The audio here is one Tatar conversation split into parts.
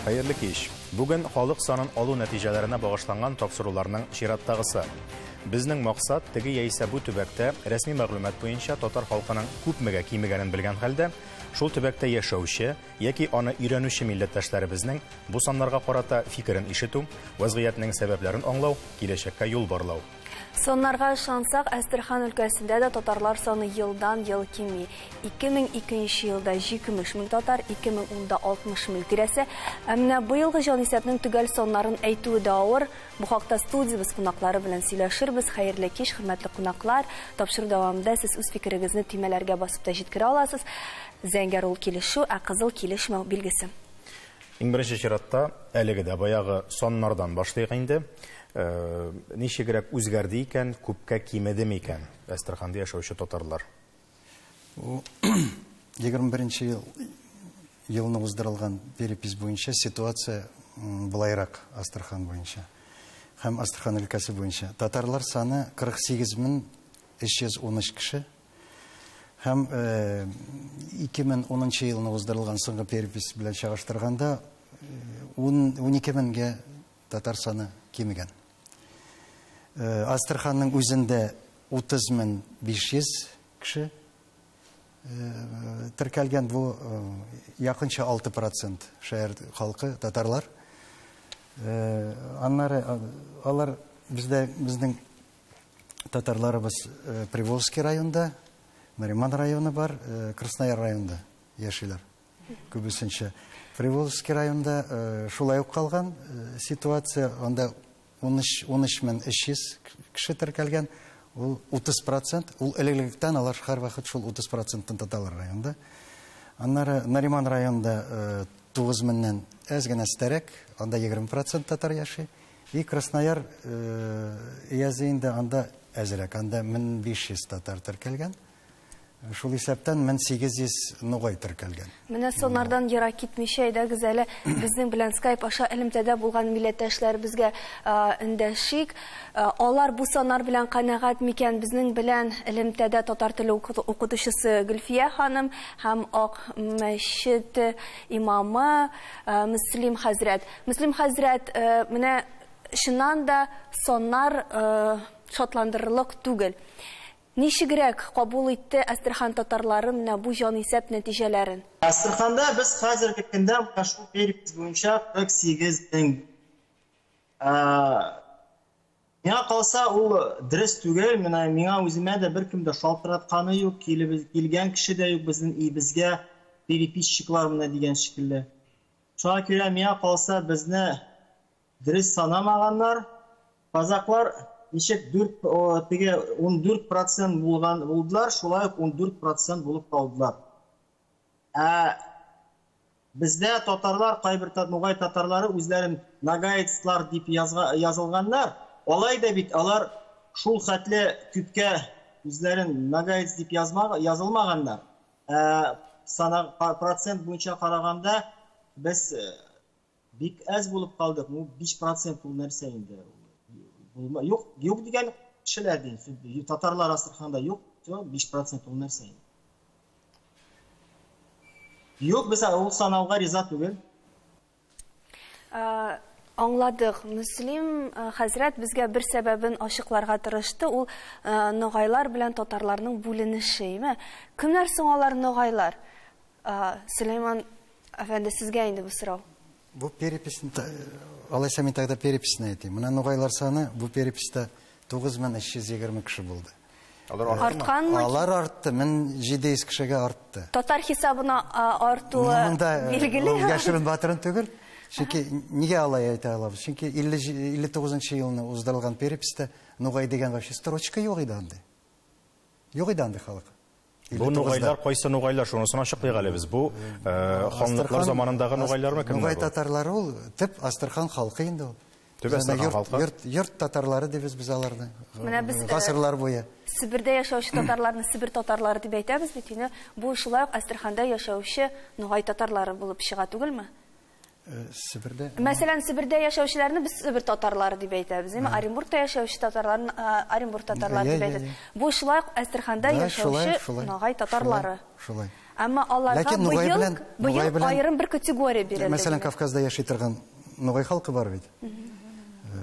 Хәерле кич. Бүген халык санын алу нәтиҗәләренә багышланган тапшыруларның чираттагысы. Безнең максат теге яисә бу төбәктә рәсми мәгълүмат буенча татар халкының күпмегә кимегәнен белгән хәлдә, шул төбәктә яшәүче яки аны өйрәнүче милләттәшләребезнең бу саннарга карата фикерен ишетү, вазгыятьнең сәбәпләрен аңлау, киләчәккә юл барлау. Саннарга ышансак, Әстерхан өлкәсендә дә татарлар саны елдан-ел кими. 2002 елда 73 мең татар, 2010-да 60 мең тирәсе. Ә менә быелгы җанисәпнең төгәл саннарын әйтүе дә авыр. Бу хакта студиябез кунаклары белән сөйләшербез. Хәерле кич, хөрмәтле кунаклар. Тапшыру дәвамында сез үз фикерегезне төймәләргә басып та җиткерә аласыз. Зәңгәр ул килешү, ә кызыл килешмәү билгесе. Иң беренче чиратта әлеге дә баягы саннардан башлыйк инде. Ничегрәк үзгәрде икән, күпкә кимеде микән Әстерханда яшәүче татарлар? Бу 21 елны уздырылган перепись буенча ситуация былайрак Астрахань буенча һәм Астрахань өлкәсе буенча. Татарлар саны 48 313 кеше. Һәм 2010 елны уздырылган соңгы перепись белән чагыштырганда 12 меңгә татар саны кимегән. Астраханның үзендә 30 500 кеше теркәлгән, бу якынча 6% шәһәр халкы татарлар. Аннары алар бездә, безнең татарларыбыз Приволжский районда, Нариман районы бар, Краснояр районында яшиләр күбесенчә. Приволжский районда шулай ук калган ситуация, анда 13 300 кеше теркәлгән, ул 30%, ул элек-электән алар һәрвакыт шул 30 проценттан тоталар районда. Аннары Нариман районында 9 меңнән әз генә өстәрәк, анда 20% татар яши. И Краснояр өязе инде, анда әзрәк, анда 1500 татар теркәлгән. Шул исәптән 1800 нугай теркәлгән. Менә саннардан ерак китмичә, әйдәгез әле безнең белән Skype аша элемтәдә булган милләттәшләребезгә эндәшик. Алар бу саннар белән канәгать микән? Безнең белән элемтәдә татар теле укытучысы Гөлфия ханым һәм Ак мәчет имамы Мөслим хәзрәт. Мөслим хәзрәт, менә чыннан да саннар шатландырырлык түгел. Ничегрәк кабул итте Әстерхан татарлары менә бу җанисәп нәтиҗәләрен? Әстерханда без хәзерге көндә менә шул перепись буенча 48 мең. Миңа калса, ул дөрес түгел. Менә миңа үземә дә беркем дә шалтыратканы юк, килеп килгән кеше дә юк безнең өебезгә, переписчиклар менә дигән шикелле. Шуңа күрә миңа калса, безне дөрес санамаганнар. Казаклар ничек 4 теге 14% булган булдылар, шулай ук 14% булып калдылар. Ә бездә татарлар, кайбер нугай татарлары үзләрен нагаецлар дип язылганнар. Алай да бит алар шул хәтле күпкә үзләрен нагаец дип язылмаганнар. Ә сана процент буенча караганда без бик әз булып калдык. Ну, 5% ул нәрсә инде? Юк, юк дигән кешеләр дим. Татарлар Астраханда юк, 5% ул нәрсә инде? Юк, без ул санауга риза түгел. Аңладык. Мөслим хәзрәт безгә бер сәбәбен ачыкларга тырышты. Ул ногайлар белән татарларның бүленеше, име? Кемнәр соң алар, ногайлар? Сөләйман әфәнде, сезгә инде бу сорау. Бу переписьне, алайса мин тогда переписьне әйтим. Менә ногайлар саны бу переписьтә 9320 кеше булды. Алар арттымы? Артканмы? Алар артты, 1700 кешегә артты. Татар хисабына артуы Монда билгеле. ул яшерен батырын түгел. Чөнки нигә алай әйтә алабыз? Чөнки 59 елны уздырылган переписьтә нугай дигән вообще строчка юк иде анда. Юк иде анда халык. Бу нугайлар кайсы нугайлар, шунысын ачыклыйк әле без. Бу ханлыклар заманындагы нугайлармы, кемнәр Нугай бу? татарлары ул төп Астрахань халкы инде ул. Төп Астрахань халкы. Йорт татарлары дибез без аларны. Менә без, Гасырлар буе. Себердә яшәүче татарларны Себер татарлары дип әйтәбез бит инде. Бу шулай ук Әстерханда яшәүче нугай татарлары булып чыга түгелме? Себердә. Мәсәлән, Себердә яшәүчеләрне без Себер татарлары дип әйтәбез, әйме? Оренбургта яшәүче татарларны Оренбург татарлары дип әйтәбез. Бу шулай ук Әстерханда яшәүче ногай татарлары. Шулай. Әмма аларга быел аерым бер категория бирелде. Мәсәлән, Кавказда яши торган нугай халкы бар бит.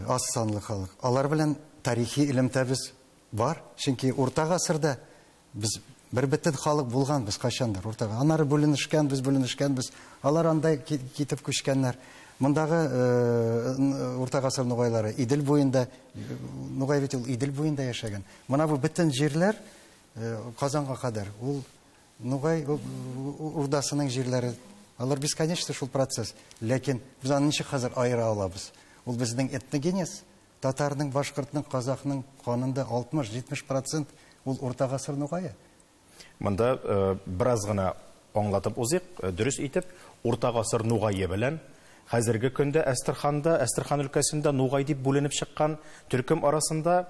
Аз санлы халык. Алар белән тарихи элемтәбез бар. Чөнки урта гасырда без бер бөтен халык булган, без кайчандыр уртага. Аннары бүленешкән, без бүленешкәнбез. Алар анда китеп күчкәннәр. Мондагы урта гасыр нугайлары Идел буенда, нугай бит ул Идел буенда яшәгән. Мына бу бөтен җирләр Казанга кадәр ул Нугай урдасының җирләре. Алар бесконечно шул процесс. Ләкин без аны ничек хәзер аера алабыз? Ул безнең этногенез. Татарның, башкортның, казахның канында 60-70% ул урта гасыр нугае. Монда бераз гына аңлатып узыйк, дөрес итеп, урта гасыр нугае белән хәзерге көндә Әстерханда, Әстерхан өлкәсендә нугай дип бүленеп чыккан төркем арасында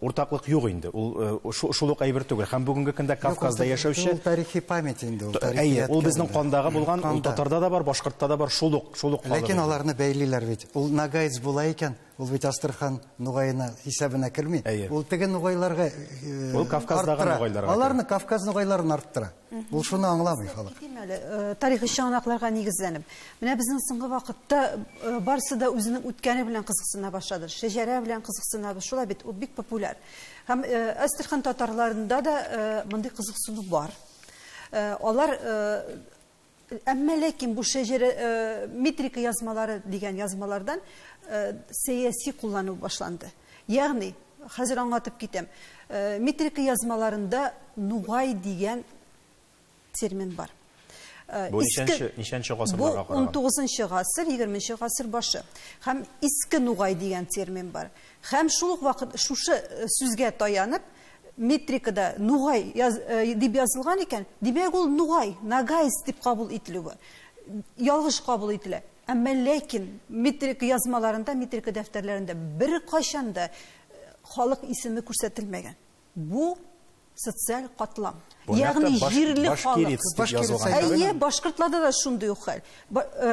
уртаклык юк инде. Ул шул ук әйбер түгел. Һәм бүгенге көндә Кавказда яшәүче ул тарихи память инде, ул тарихи. Әйе, ул безнең кандагы булган, ул татарда да бар, башкортта да бар, шул ук, шул ук. Ләкин аларны бәйлиләр бит. Ул нагаец була икән, ул бит Астрахань нугаена исәбенә керми. Ул теге нугайларга, ул Кавказдагы нугайларга. Аларны Кавказ нугайларын арттыра. Ул шуны аңламый халык. Тарихи чыганакларга нигезләнеп. Менә безнең соңгы вакытта барысы да үзенең үткәне белән кызыксына башлады. Шәҗәрә белән кызыксына, шулай бит, ул бик популяр. Һәм Әстерхан татарларында да мондый кызыксыну бар. Алар әмма ләкин бу шәҗәрә метрика язмалары дигән язмалардан сәяси куллану башланды. Ягъни, хәзер аңлатып китәм. Метрика язмаларында нугай дигән термин бар. Бу ничәнче гасырларга караган? Бу 19 гасыр, 20 гасыр башы. Һәм иске нугай дигән термин бар. Һәм шул ук вакыт шушы сүзгә таянып, метрикада нугай дип язылган икән, димәк ул нугай, нагайс дип кабул ителү бар. Ялгыш кабул ителә. Әмма ләкин метрика язмаларында, метрика дәфтәрләрендә бер кайчан да халык исеме күрсәтелмәгән. Бу социаль катлам. Ягъни җирле халык. Әйе, башкортларда да шундый ук хәл.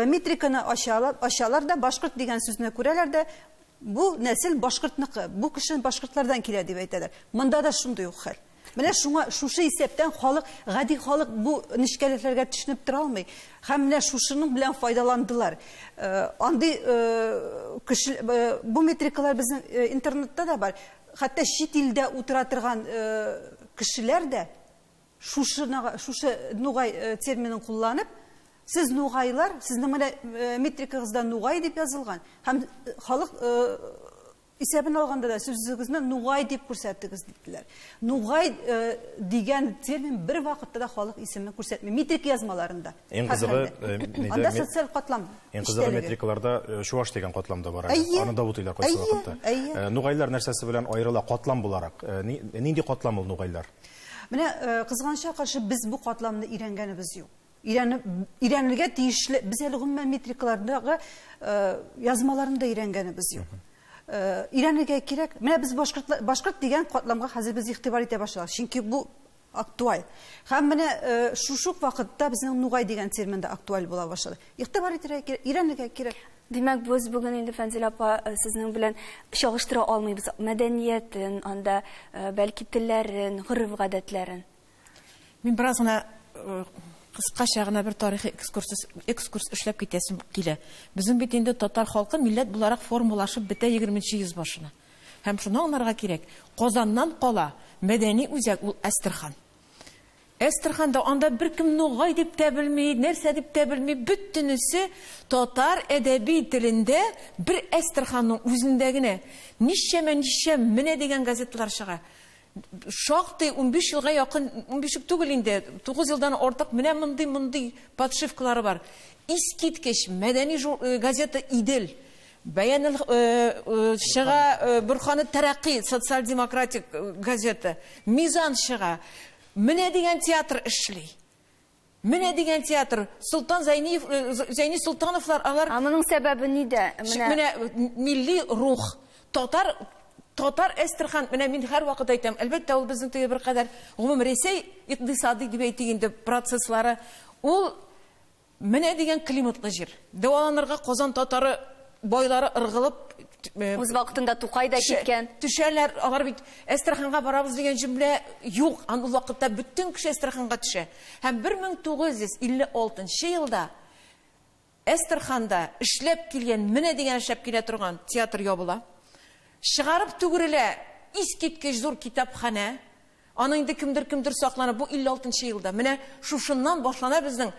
Метриканы ачалар да, башкорт дигән сүзне күрәләр дә, бу нәсел башкортныкы, бу кеше башкортлардан килә дип әйтәләр. Монда да шундый ук хәл. Менә шуңа шушы исәптән халык, гади халык бу нечкәлекләргә төшенеп тора алмый. Һәм менә шушының белән файдаландылар. Андый кеше, бу метрикалар безнең интернетта да бар. Хәтта чит илдә утыра торган кешеләр дә шушы нугай терминын кулланып, сез нугайлар, сезнең менә метрикагызда нугай дип язылган һәм халык исәбен алганда да сез үзегезне нугай дип күрсәттегез диделәр. Нугай дигән термин бер вакытта да халык исемен күрсәтми. Метрика язмаларында. Иң кызыгы, анда социаль катлам. Иң кызыгы метрикаларда чуваш дигән катлам да бар. Аны да бутыйлар кайсы вакытта. Нугайлар нәрсәсе белән аерыла катлам буларак? Нинди катлам ул нугайлар? Менә кызганычка каршы без бу катламны өйрәнгәнебез юк. Өйрәнергә тиешле, без әле гомумән метрикалардагы язмаларын да өйрәнгәнебез юк. Өйрәнергә кирәк. Менә без башкорт дигән катламга хәзер без игътибар итә башладык. Чөнки бу актуаль. Һәм менә шушы ук вакытта безнең нугай дигән термин дә актуаль була башлады. Игътибар итәргә кирәк, өйрәнергә кирәк. Димәк, без бүген инде Фәнзил апа сезнең белән чагыштыра алмыйбыз мәдәниятен, анда бәлки телләрен, гореф-гадәтләрен. Мин бераз гына кыскача гына бер тарихи экскурс эшләп китәсем килә. Безнең бит инде татар халкы милләт буларак формалашып бетә 20-нче йөз башына. Һәм шуны аңларга кирәк. Казаннан кала мәдәни үзәк ул Әстерхан. Әстерханда анда беркем нугай дип тә белми, нәрсә дип тә белми, бөтенесе татар әдәби телендә бер Әстерханның үзендә генә ничәмә-ничә менә дигән газеталар чыга. Шактый 15 елга якын, 15 түгел инде, 9 елдан артык менә мондый подшивкалары бар. Искиткеч мәдәни газета Идел, Бәян чыга, Бурханы Тәрәкъи, социал-демократик газета, Мизан чыга. Менә дигән театр эшли. Менә дигән театр. Султан Зәйниев, Зәйни Султановлар алар. Ә моның сәбәбе нидә? Менә милли рух, татар Әстерхан, менә мин һәр вакыт әйтәм, әлбәттә ул безнең теге бер кадәр гомум Рәсәй икътисади дип әйтик инде процесслары, ул менә дигән климатлы җир. Дәваланырга Казан татары байлары ыргылып Үз вакытында Тукай да киткән. Төшәләр, алар бит Әстерханга барабыз дигән җөмлә юк. Ул вакытта бөтен кеше Әстерханга төшә. Һәм 1956 елда Әстерханда эшләп килгән, менә дигән эшләп килә торган театр ябыла. Чыгарып түгерелә искиткеч зур китапханә. Аның инде кемдер саклана. Бу 56 елда. Менә шушыннан башлана безнең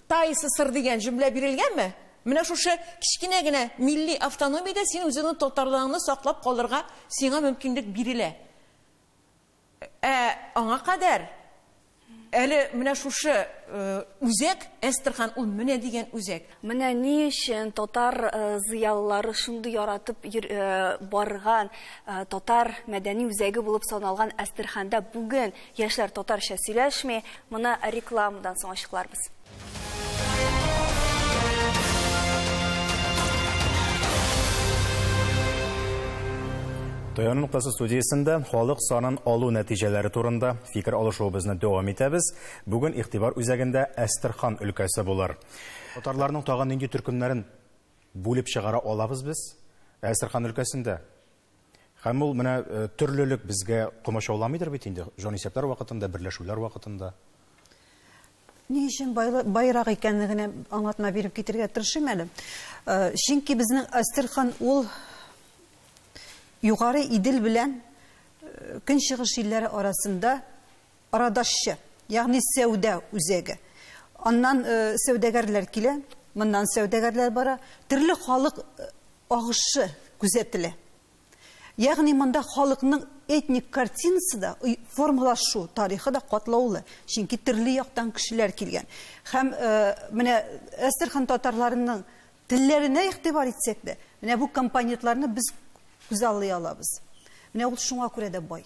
ТАССР дигән җөмлә бирелгәнме? Менә шушы кечкенә генә милли автономиядә син үзеңнең татарлыгыңны саклап калырга сиңа мөмкинлек бирелә. Аңа кадәр әле менә шушы үзәк Әстерхан ул менә дигән үзәк. Менә ни өчен татар зыялылары шундый яратып барган татар мәдәни үзәге булып саналган Әстерханда бүген яшьләр татарча сөйләшми. Моны рекламадан соң ачыкларбыз. Таяну ноктасы студиясендә халык санын алу нәтиҗәләре турында фикер алышуыбызны дәвам итәбез. Бүген игътибар үзәгендә Әстерхан өлкәсе булыр. Татарларның тагын нинди төркемнәрен бүлеп чыгара алабыз без Әстерхан өлкәсендә? Һәм ул менә төрлелек безгә комачауламыйдыр бит инде, җанисәпләр вакытында, берләшүләр вакытында. Ни өчен байрак икәнлегенә аңлатма биреп китергә тырышыйм әле. Чөнки безнең Әстерхан ул Югары Идел белән Көнчыгыш илләре арасында арадашчы, ягъни сәүдә үзәге. Аннан сәүдәгәрләр килә, моннан сәүдәгәрләр бара, төрле халык агышы күзәтелә. Ягъни монда халыкның этник картинасы да, формалашу тарихы да катлаулы, чөнки төрле яктан кешеләр килгән. Һәм менә Әстерхан татарларының телләренә игътибар итсәк дә, менә бу компонентларны без күзаллый алабыз. Менә ул шуңа күрә дә бай.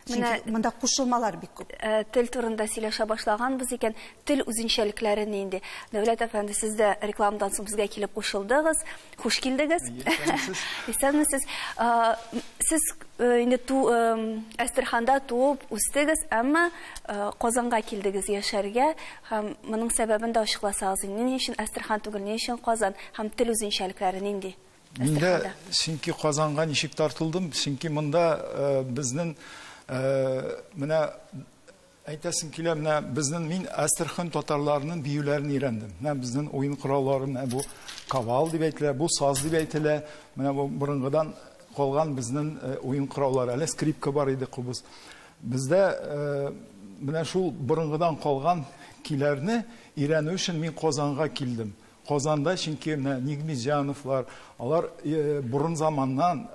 Чөнки монда кушылмалар бик күп. Тел турында сөйләшә башлаганбыз икән, тел үзенчәлекләре нинди? Дәүләт әфәнде, сез дә рекламадан соң безгә килеп кушылдыгыз. Хуш килдегез. Исәнмесез. Сез инде Әстерханда туып үстегез, әмма Казанга килдегез яшәргә, һәм моның сәбәбен дә ачыкласагыз, ни өчен Әстерхан түгел, ни өчен Казан һәм тел үзенчәлекләре нинди? Миндә чөнки Казанга ничек тартылдым, чөнки монда безнең менә әйтәсем килә, менә безнең мин Әстерхан татарларының биюләрен өйрәндем. Менә безнең уен кораллары, менә бу кавал дип әйтелә, бу саз дип әйтелә, менә бу борынгыдан калган безнең уен кораллары, әле скрипка бар иде, кубыз. Бездә менә шул борынгыдан калган көйләрне өйрәнү өчен мин Казанга килдем. Казанда чөнки менә Нигмиҗановлар, алар борын заманнан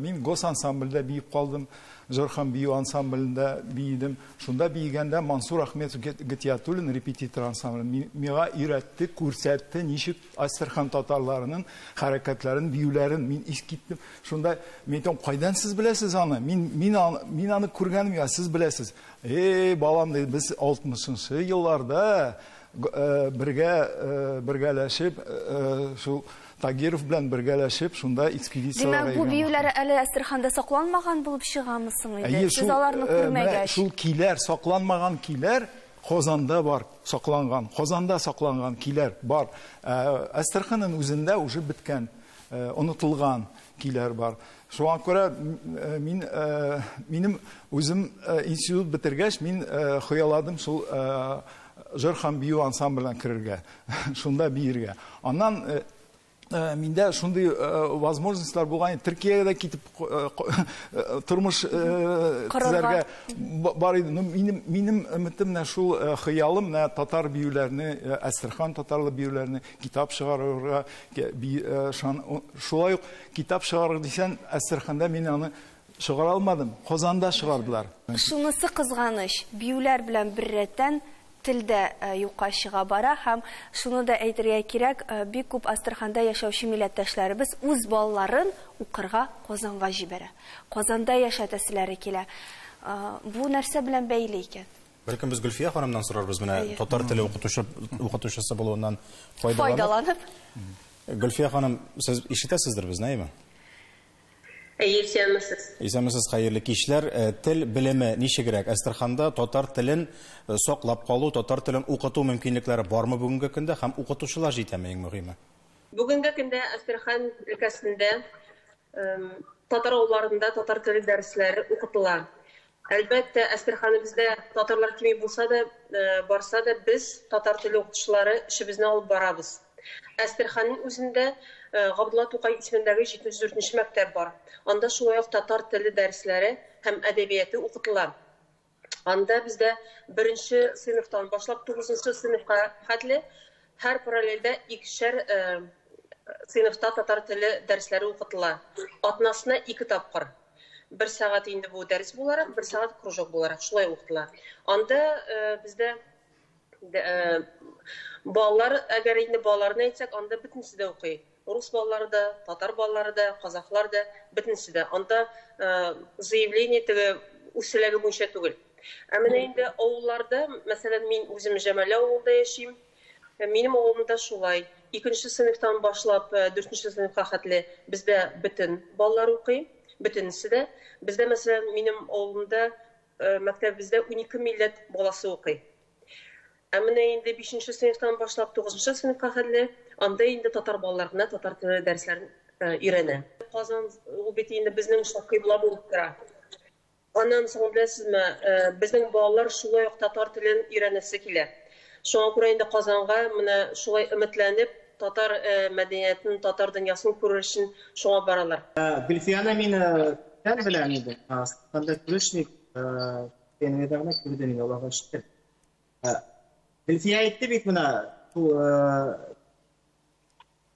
мин гос ансамбльдә биеп калдым, җыр һәм бию ансамблендә биедем. Шунда биегәндә Мансур Ахметов Гатиятуллин репетитор ансамбле миңа өйрәтте, күрсәтте, ничек Әстерхан татарларының хәрәкәтләрен, биюләрен мин искиттем. Шунда мин әйтәм, кайдан сез беләсез аны? Мин аны күргәнем юк, сез беләсез. Эй, балам, диде, без 60-нчы елларда бергәләшеп, шул Тагиров белән бергәләшеп, шунда экспедицияләргә. Димәк, бу биюләр әле Әстерханда сакланмаган булып чыгамы соң инде? Сез аларны күрмәгәч. Шул көйләр, сакланмаган көйләр Казанда бар, сакланган. Казанда сакланган көйләр бар. Әстерханның үзендә уже беткән, онытылган көйләр бар. Шуңа күрә мин минем үзем институт бетергәч, мин хыялладым шул җыр һәм бию ансамбленә керергә, шунда биергә. Аннан миндә шундый возможностьлар булган, Төркиягә дә китеп тормыш төзәргә бар иде. Минем өметем менә шул хыялым, менә татар биюләрне, Әстерхан татарлы биюләрне китап чыгарырга, шулай ук китап чыгарыр дисән, Әстерханда мин аны чыгара алмадым, Казанда чыгардылар. Шунысы кызганыч, биюләр белән беррәттән телдә юкка чыга бара, һәм шуны да әйтергә кирәк, бик күп Әстерханда яшәүче милләттәшләребез үз балаларын укырга Казанга җибәрә. Казанда яшәтәселәре килә. Бу нәрсә белән бәйле икән? Бәлкем без Гөлфия ханымнан сорарбыз, менә татар теле укытучысы булуыннан файдаланып. Гөлфия ханым, сез ишетәсездер безне, әйеме? Исәнмесез. Исәнмесез, хәерле кичләр. Тел белеме ничегрәк? Әстерханда татар телен саклап калу, татар телен укыту мөмкинлекләре бармы бүгенге көндә һәм укытучылар җитәме, иң мөһиме? Бүгенге көндә Әстерхан өлкәсендә татар авылларында татар теле дәресләре укытыла. Әлбәттә, Әстерханыбызда татарлар кими булса да, барса да, без татар теле укытучылары эшебезне алып барабыз. Әстерханның үзендә Габдулла Тукай исемендәге 74 мәктәп бар. Анда шулай ук татар теле дәресләре һәм әдәбияты укытыла. Анда бездә беренче сыйныфтан башлап 9 сыйныфка хәтле һәр параллельдә икешәр сыйныфта татар теле дәресләре укытыла. Атнасына 2 тапкыр. 1 сәгать инде бу дәрес буларак, 1 сәгать кружок буларак шулай укытыла. Анда бездә балалар, әгәр инде балаларны әйтсәк, анда бөтенесе дә укый. Рус балалары да, татар балалары да, казахлар да, бөтенесе дә. Анда заявление теге үз теләге буенча түгел. Ә менә инде авылларда, мәсәлән, мин үзем Җәмәлә авылында яшим. Минем авылымда шулай. 2 сыйныфтан башлап 4 сыйныфка хәтле бездә бөтен балалар укый, бөтенесе дә. Бездә, мәсәлән, минем авылымда мәктәбебездә 12 милләт баласы укый. Ә менә инде 5 сыйныфтан башлап 9 сыйныфка хәтле анда инде татар балаларына татар теле дәресләрен өйрәнә. Казан ул бит инде безнең кыйбла булып тора. Аннан соң беләсезме, безнең балалар шулай ук татар телен өйрәнәсе килә. Шуңа күрә инде Казанга менә шулай өметләнеп, татар мәдәниятен, татар дөньясын күрер өчен шуңа баралар. Гөлфияне мин күптән беләм инде. Анда күрешмик, янында күрдем инде, Аллага шөкер. Гөлфия әйтте бит менә,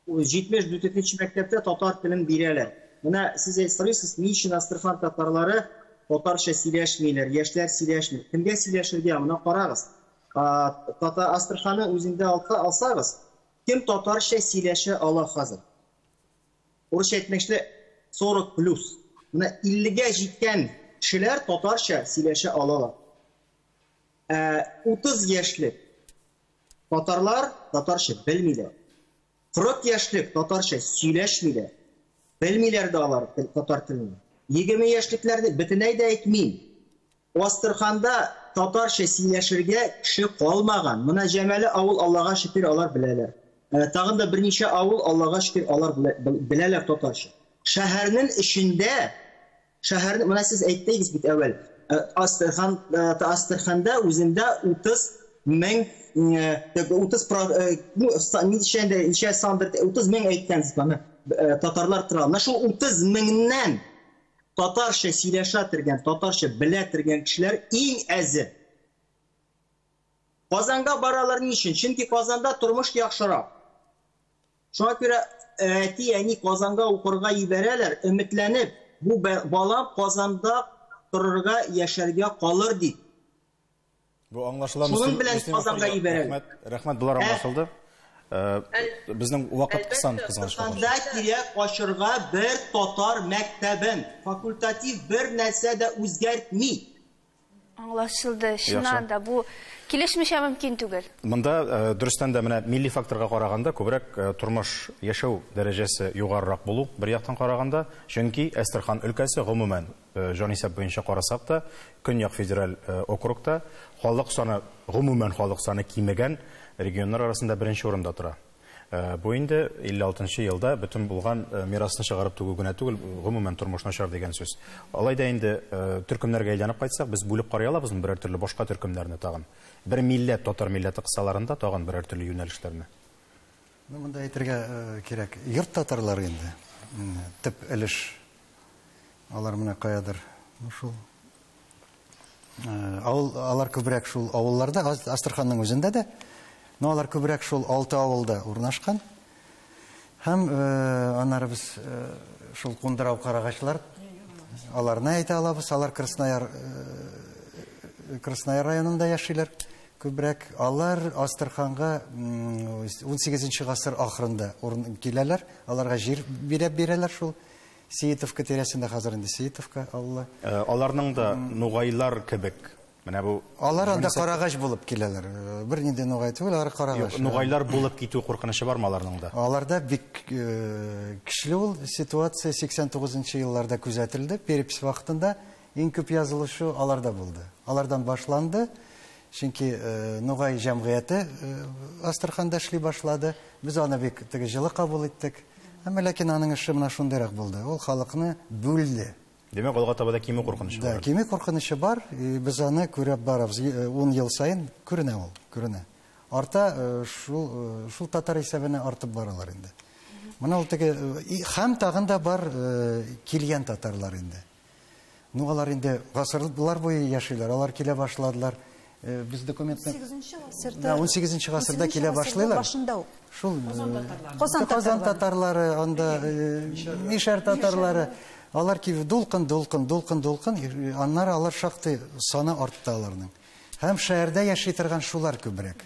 74 мәктәптә татар телен бирәләр. Менә сез сорыйсыз, ни өчен Әстерхан татарлары татарча сөйләшмиләр, яшьләр сөйләшми. Кемгә сөйләшергә? Менә карагыз. Әстерханны үзендә алсагыз, кем татарча сөйләшә ала хәзер? Урысча әйтмешли 40 плюс. Менә 50-гә җиткән кешеләр татарча сөйләшә алалар. 30 яшьлек татарлар татарча белмиләр. 40 яшьлек татарча сөйләшмиләр. Белмиләр дә алар татар телен. 20 яшьлекләрне бөтенләй дә әйтмим. Әстерханда татарча сөйләшергә кеше калмаган. Менә Җәмәле авыл, Аллага шөкер, алар беләләр. Тагын да берничә авыл, Аллага шөкер, алар беләләр татарча. Шәһәрнең эчендә, шәһәрне, менә сез әйттегез бит әүвәл, Әстерханда үзендә 30 мең, 30 ну, ничә сандыр, 30 мең әйткәнсез, менә татарлар тора. Менә шул 30 меңнән татарча сөйләшә торган, татарча белә торган кешеләр иң әзе. Казанга баралар ни өчен? Чөнки Казанда тормыш яхшырак. Шуңа күрә әти-әни Казанга укырга җибәрәләр, өметләнеп, бу бала Казанда торырга, яшәргә калыр дип. Бу аңлашыла. Шуның белән Казанга җибәрәләр. Рәхмәт, булар аңлашылды. Безнең вакыт кысан, кызганычка каршы. Казанда кирәк ачырга бер татар мәктәбен, факультатив бер нәрсә дә үзгәртми. Аңлашылды. Чыннан да бу килешмичә мөмкин түгел. Монда дөрестән дә менә милли факторга караганда күбрәк тормыш яшәү дәрәҗәсе югарырак булу бер яктан караганда, чөнки Әстерхан өлкәсе гомумән җанисәп буенча карасак та, Көньяк федераль округта халык саны, гомумән халык саны кимегән регионнар арасында беренче урында тора. Бу инде 56 елда бөтен булган мирасны чыгарып түгү генә түгел, гомумән тормыш начар дигән сүз. Алай да инде төркемнәргә әйләнеп кайтсак, без бүлеп карый алабызмы берәр төрле башка төркемнәрне тагын? Бер милләт, татар милләте кысаларында тагын берәр төрле юнәлешләрне. Ну, монда әйтергә кирәк, йорт татарлары инде төп өлеш. Алар менә каядыр, ну шул авыл, алар күбрәк шул авылларда, Әстерханның үзендә дә, но алар күбрәк шул 6 авылда урнашкан. Һәм аннары без шул Кундырау карагачлар, аларны әйтә алабыз, алар Краснояр районында яшиләр күбрәк. Алар Әстерханга 18 гасыр ахырында киләләр, аларга җир биреп бирәләр шул Сеитовка тирәсендә, хәзер инде Сеитовка авылы. Аларның да нугайлар кебек. Менә бу Алар анда карагач булып киләләр. Бер нинди нугай түгел, алар карагач. Нугайлар булып китү куркынычы бармы аларның да? Аларда бик көчле ул ситуация 89 елларда күзәтелде. Перепись вакытында иң күп язылышу аларда булды. Алардан башланды. Чөнки Нугай җәмгыяте Астраханда эшли башлады. Без аны бик теге җылы кабул иттек. Әмма ләкин аның эше менә шундыйрак булды. Ул халыкны бүлде. Димәк, алга таба да кимү куркынычы бар. Да, кимү куркынычы бар. Без аны күреп барабыз. 10 ел саен күренә ул, күренә. Арта шул татар исәбенә артып баралар инде. Менә ул теге һәм тагын да бар килгән татарлар инде. Ну, алар инде гасырлар буе яшиләр, алар килә башладылар. Без документны 18 гасырда килә башлыйлар. Шул Казан татарлары, анда Мишәр татарлары, алар килеп дулкын, дулкын, дулкын, дулкын, аннары алар шактый саны артты аларның. Һәм шәһәрдә яши торган шулар күбрәк.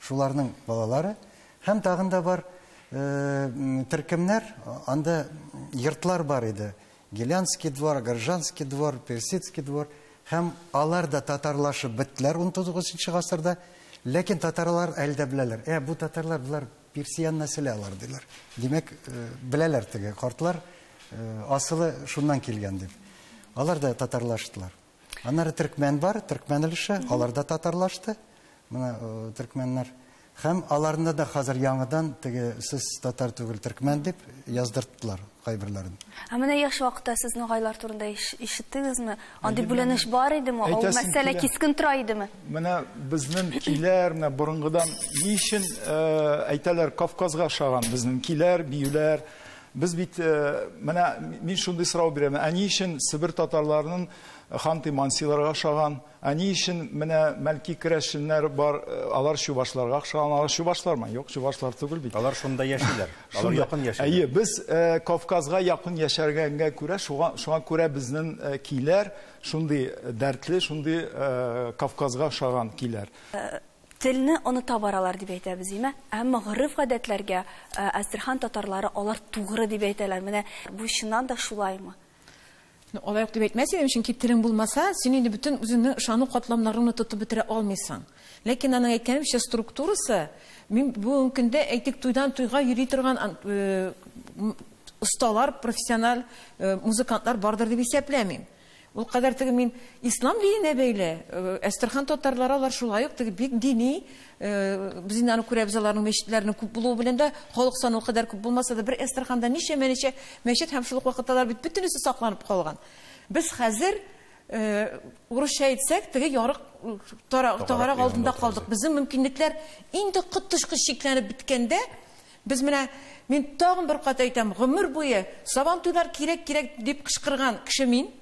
Шуларның балалары. Һәм тагын да бар төркемнәр, анда йортлар бар иде. Гелянский двор, Горжанский двор, Персидский двор. Һәм алар да татарлашып беттеләр 19 гасырда. Ләкин татарлар әле дә беләләр. Бу татарлар, булар персиян нәселе алар диләр. Димәк, беләләр теге картлар, асылы шуннан килгән дип. Алар да татарлаштылар. Аннары төркмән бар, төркмән өлеше, алар да татарлашты. Менә төркмәннәр. Һәм аларны да хәзер яңадан теге сез татар түгел төркмән дип яздырттылар кайберләрен. Ә менә яшь вакытта сез нугайлар турында ишеттегезме? Андый бүленеш бар идеме? Ул мәсьәлә кискен тора идеме? Менә безнең киләр, менә борынгыдан ни өчен әйтәләр Кавказга ошаган безнең киләр, биюләр. Без бит менә мин шундый сорау бирәм. Ә ни өчен Себер татарларының ханты-мансиларга ошаган? Ә ни өчен менә мәлки керәшеннәр бар, алар чувашларга охшаган? Алар чувашлармы? Юк, чувашлар түгел бит. Алар шунда яшиләр. Алар якын яшиләр. Әйе, без Кавказга якын яшәргәнгә күрә, шуңа күрә безнең киләр шундый дәртле, шундый Кавказга ошаган киләр. Телне оныта баралар дип әйтәбез, име? Әмма гореф-гадәтләргә Әстерхан татарлары алар тугры дип әйтәләр. Менә бу чыннан да шулаймы? Алай ук дип әйтмәс идем, чөнки телең булмаса, син инде бөтен үзеңнең ышану катламнарыңны тотып бетерә алмыйсың. Ләкин аның әйткәнемчә структурасы, мин бүгенге көндә әйтик туйдан туйга йөри торган осталар, профессиональ музыкантлар бардыр дип исәпләмим. Ул кадәр теге мин ислам диненә бәйле, Әстерхан татарлары алар шулай ук теге бик дини, без инде аны күрәбез, аларның мәчетләренең күп булуы белән дә, халык саны ул кадәр күп булмаса да, бер Әстерханда ничәмә-ничә мәчет һәм шул ук вакытта алар бит бөтенесе сакланып калган. Без хәзер урысча әйтсәк, теге ярык тагарак алдында калдык. Безнең мөмкинлекләр инде коточкыч чикләнеп беткәндә, без менә, мин тагын бер кат әйтәм, гомер буе Сабантуйлар кирәк-кирәк дип кычкырган кеше мин.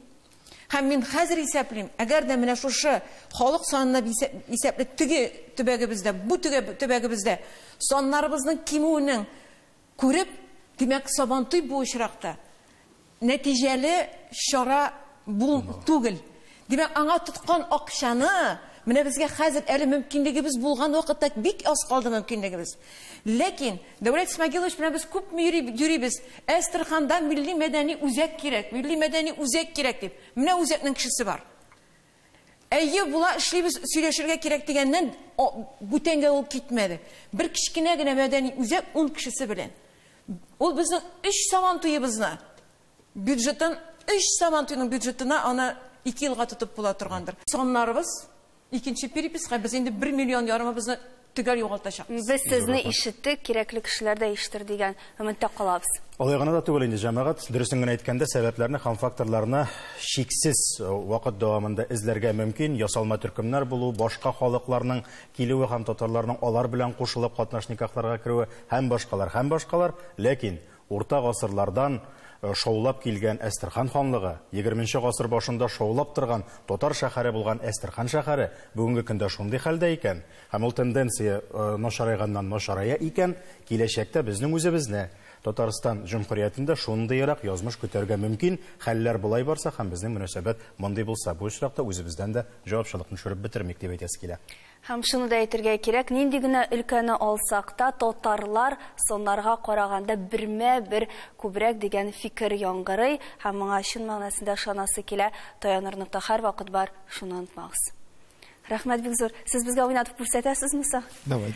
Һәм мин хәзер исәплим, әгәр дә менә шушы халык санына исәпле теге төбәгебездә, бу төбәгебездә саннарыбызның кимүенең күреп, димәк, Сабантуй бу очракта нәтиҗәле чара бу түгел. Димәк, аңа тоткан акчаны менә безгә хәзер әле мөмкинлегебез булган вакытта бик аз калды мөмкинлегебез. Ләкин Дәүләт Исмагилович белән без күпме йөрибез. Әстерханда милли мәдәни үзәк кирәк, милли мәдәни үзәк кирәк дип. Менә үзәкнең кешесе бар. Әйе, була эшлибез, сөйләшергә кирәк дигәннән бүтәнгә ул китмәде. Бер кечкенә генә мәдәни үзәк 10 кешесе белән. Ул безнең 3 Сабантуебызны бюджеттан 3 Сабантуйның бюджетына аны 2 елга тотып була торгандыр. Саннарыбыз икенче переписка без инде 1 миллион ярымыбызны төгәл югалтачакбыз. Без сезне ишеттек, кирәкле кешеләр дә ишетер дигән өметтә калабыз. Алай гына да түгел инде, җәмәгать, дөресен генә әйткәндә, сәбәпләрне һәм факторларны шиксез вакыт дәвамында эзләргә мөмкин. Ясалма төркемнәр булу, башка халыкларның килүе һәм татарларның алар белән кушылып катнаш никахларга керүе һәм башкалар, һәм башкалар. Ләкин урта гасырлардан шаулап килгән Әстерхан ханлыгы, 20 гасыр башында шаулап торган татар шәһәре булган Әстерхан шәһәре бүгенге көндә шундый хәлдә икән, һәм ул тенденция начарайганнан начарая икән, киләчәктә безнең үзебезне Татарстан җөмһүриятендә шундыйрак язмыш көтәргә мөмкин. Хәлләр болай барса һәм безнең мөнәсәбәт мондый булса, бу очракта үзебездән дә җавапчылыкны төшереп бетермик дип әйтәсе килә. Һәм шуны да әйтергә кирәк, нинди генә өлкәне алсак та, татарлар соннарга караганда бермә-бер күбрәк дигән фикер яңгырый, һәм моңа чын мәгънәсендә ышанасы килә, таяныр нокта һәрвакыт бар, шуны онытмагыз. Рәхмәт бик зур. Сез безгә уйнатып күрсәтәсезме соң? Давай.